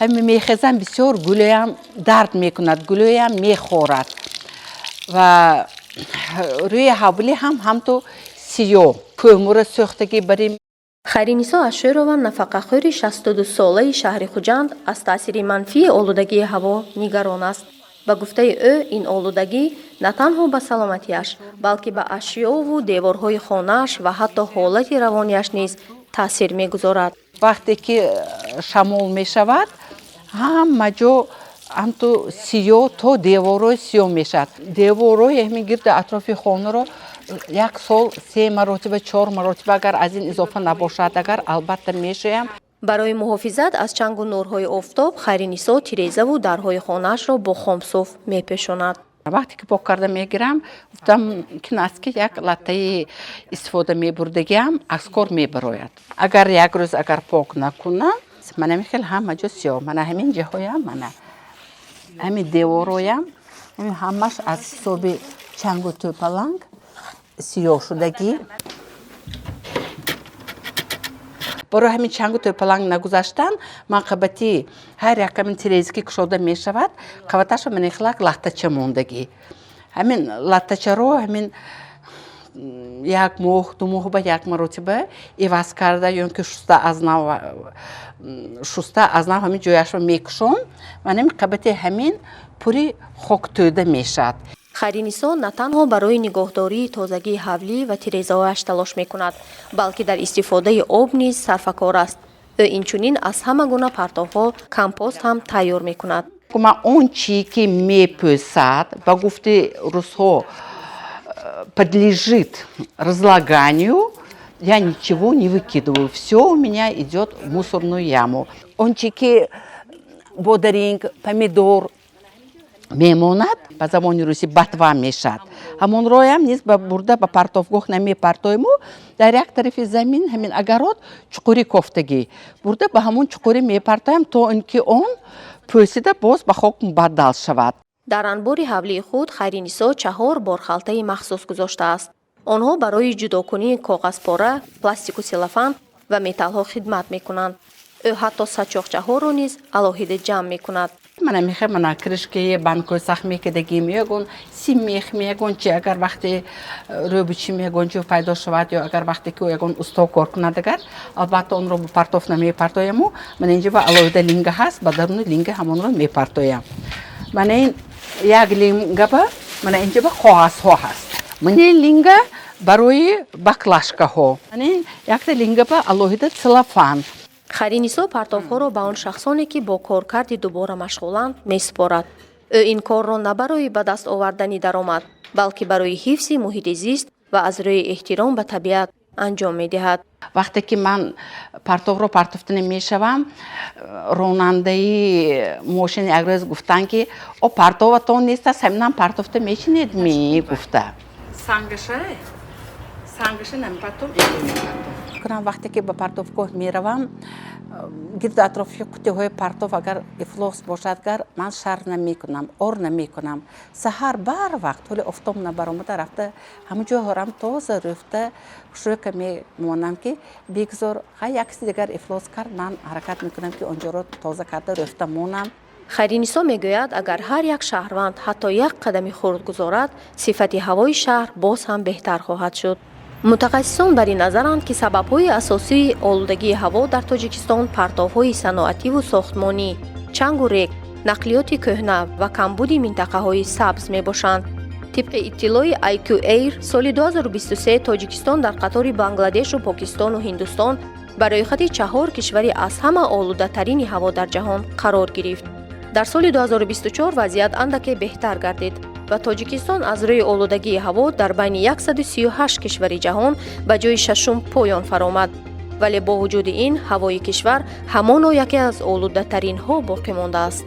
Ҳамин мехезам, бисёр гулӯям дард мекунад, гулӯям мехорад ва рӯи ҳавлӣ ҳам ҳамту сиёҳ, кӯмура сӯхтагӣ барим. Хайринисо Ашӯрова, нафақахӯри 62-солаи шаҳри Хуҷанд, аз таъсири манфии олудагии ҳаво нигарон аст. Ба гуфтаи ӯ, ин олудагӣ на танҳо ба саломатиаш, балки ба ашёву деворҳои хонааш ва ҳатто ҳолати равонияш низ таъсир мегузорад. Вақте ки шамол мешавад, ҳама ҷо ҳамту сиёҳ, то деворҳои сиёҳ мешавад. Деворҳои ҳамин гирди атрофи хонаро як сол се маротиба, чор маротиба, агар аз ин изофа набошад, агар албатта мешӯям. Барои муҳофизат аз чангу нурҳои офтоб Хайринисо тирезаву дарҳои хонаашро бо хомсуф мепӯшонад. Вақте ки пок карда мегирам, гуфтам, мумкин аст, ки як латтаи истифода мебурдагиам аз кор мебарояд. Агар як рӯз агар пок накунам, мана михел ҳама ҷо сиёҳ, мана ҳамин ҷаҳоям, мана ҳамин деворҳоям, ҳамаш аз ҳисоби чангу тӯпаланг сиёҳ шудагӣ. Барои ҳамин чангу тӯпаланг нагузаштан, ман қабати ҳар як ҳамин тиреза ки кушода мешавад, қабаташро мана хелак латтача мондагӣ. Ҳамин латтачаро ҳамин як моҳ, 2 моҳ ба як маротиба иваз карда ё ки шуста аз нав ҳамин ҷояшро мекушом ва ҳамин қабати ҳамин пури хоктӯда мешавад. Хайринисо на танҳо барои нигоҳдории тозагии ҳавлӣ ва тирезаҳояш талош мекунад, балки дар истифодаи об низ сарфакор аст. Ӯ инчунин аз ҳама гуна партовҳо компост ҳам тайёр мекунад. Ман он чӣ ки мепӯсад, ба гуфти русҳо, подлежит разлаганию, я ничего не выкидываю, все у меня идет в мусорную яму. Он чӣ ки бодаринг, помидор мемонад, ба забони русӣ ботва мешавад, ҳамонроям низ ба бурда ба партовгоҳ намепартоему. Дар як тарафи замин, ҳамин огород, чуқурӣ кофтагӣ, бурда ба ҳамон чуқурӣ мепартоям, то ин ки он пӯсида боз ба хок мубаддал шавад. Дар анбори ҳавлии худ Хайринисо чаҳор борхалтаи махсус гузоштааст. Онҳо барои ҷудокунии коғазпора, пластику селофан ва металлҳо хидмат мекунанд. Ӯ ҳатто сачоқчаҳоро низ алоҳида ҷамъ мекунад. Мана мехоҳам, мана крышкаи банкои сахт мекардагим, ягон симех, ягон чи, агар вақте рӯбучим, ягон чиз пайдо шавад ё агар вақте ки ягон усто кор кунад, агар албатта онро ба партов намепартояму. Мана инҷа ба алоҳида линга ҳаст, ба даруни линга ҳамонро мепартоям. Мана ин як линга ба мана инҷа ба коғазҳо ҳаст, мана ин линга барои баклажкаҳо, мана ин якта линга ба алоҳида целлофан. Хайринисо партовҳоро ба он шахсоне, ки бо коркарди дубора машғуланд, месупорад. Ӯ ин корро на барои ба даст овардани даромад, балки барои ҳифзи муҳити зист ва аз рӯи эҳтиром ба табиат анҷом медиҳад. Вақте ки ман партовро партофта намешавам, ронандаи мошин як рӯз гуфтанд, ки о, партоватон нест аст, ҳаминам партофта мечинед ми, гуфта. Сангаша, сангаша намепартом, мепартом. Вақте ки ба партовгоҳ меравам, гирду атрофи қуттиҳои партов агар ифлос бошад, агар ман шарм намекунам, ор намекунам. Саҳар барвақт, ҳоли офтоб набаромада, рафта ҳамон ҷойҳорам тоза рӯфта, хушрӯка мемонам, ки бигзор ха як каси дигар ифлос кард, ман ҳаракат мекунам, ки он ҷоро тоза карда рӯфта монам. Хайринисо мегӯяд, агар ҳар як шаҳрванд ҳатто як қадами хурд гузорад, сифати ҳавои шаҳр боз ҳам беҳтар хоҳад шуд. Мутахассисон бар ин назаранд, ки сабабҳои асосии олудагии ҳаво дар Тоҷикистон партовҳои саноативу сохтмонӣ, чангу рег, нақлиёти кӯҳна ва камбуди минтақаҳои сабз мебошанд. Тибқи иттилои IQ Air, соли 2023 Тоҷикистон дар қатори Бангладешу, Покистону Ҳиндустон ба рӯйхати чаҳор кишвари аз ҳама олудатарини ҳаво дар ҷаҳон қарор гирифт. Дар соли 2024 вазъият андаке беҳтар гардид ва Тоҷикистон аз рӯи олудагии ҳаво дар байни 138 кишвари ҷаҳон ба ҷои шашум поён фаромад. Вале бо вуҷуди ин, ҳавои кишвар ҳамоно яке аз олудатаринҳо боқӣ мондааст.